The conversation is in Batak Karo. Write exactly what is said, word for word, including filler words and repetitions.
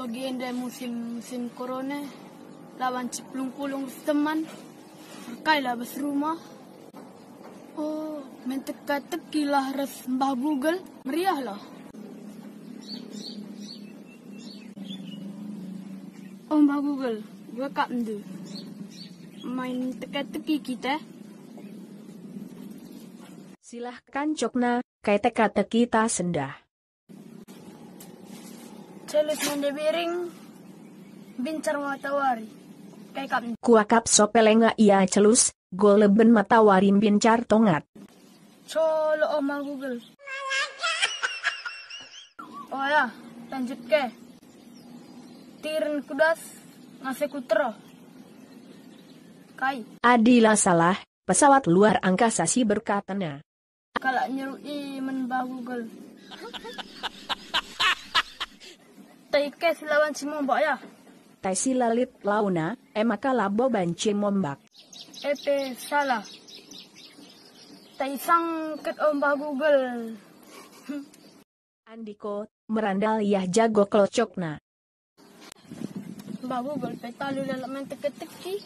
Bagi enda musim-musim korona, la banci pulung-pulung ras teman, erkailah bas rumah. Oh, main teka-tekilah ras Mbah Google, meriahlah. Oh, Mbah Google, gue kap ndu. Main teka-teki kita. Silahkan cokna, kai teka-teki ta sendah. Celus nende biring, bincar matawari. Kai kap ndu. Kuakap sope lenga ia celus, go leben matawari mbincar tongat. Colo, oh, Mbah Google. Oh ya, lanjut ke. Tiren kudas, ngase kutero. Kai? Adila salah, pesawat luar angkasa si berkatena. Kalak nyeru i man Mbah Google. Tai ke si la banci mombak ya. Tai si la lit launa, e maka labo banci mombak. E pe salah. Tai sangket, oh, Mbah Google. Andiko, merandal yah jago kelocokna. Mbah Google pe talu lalap main teke-teki.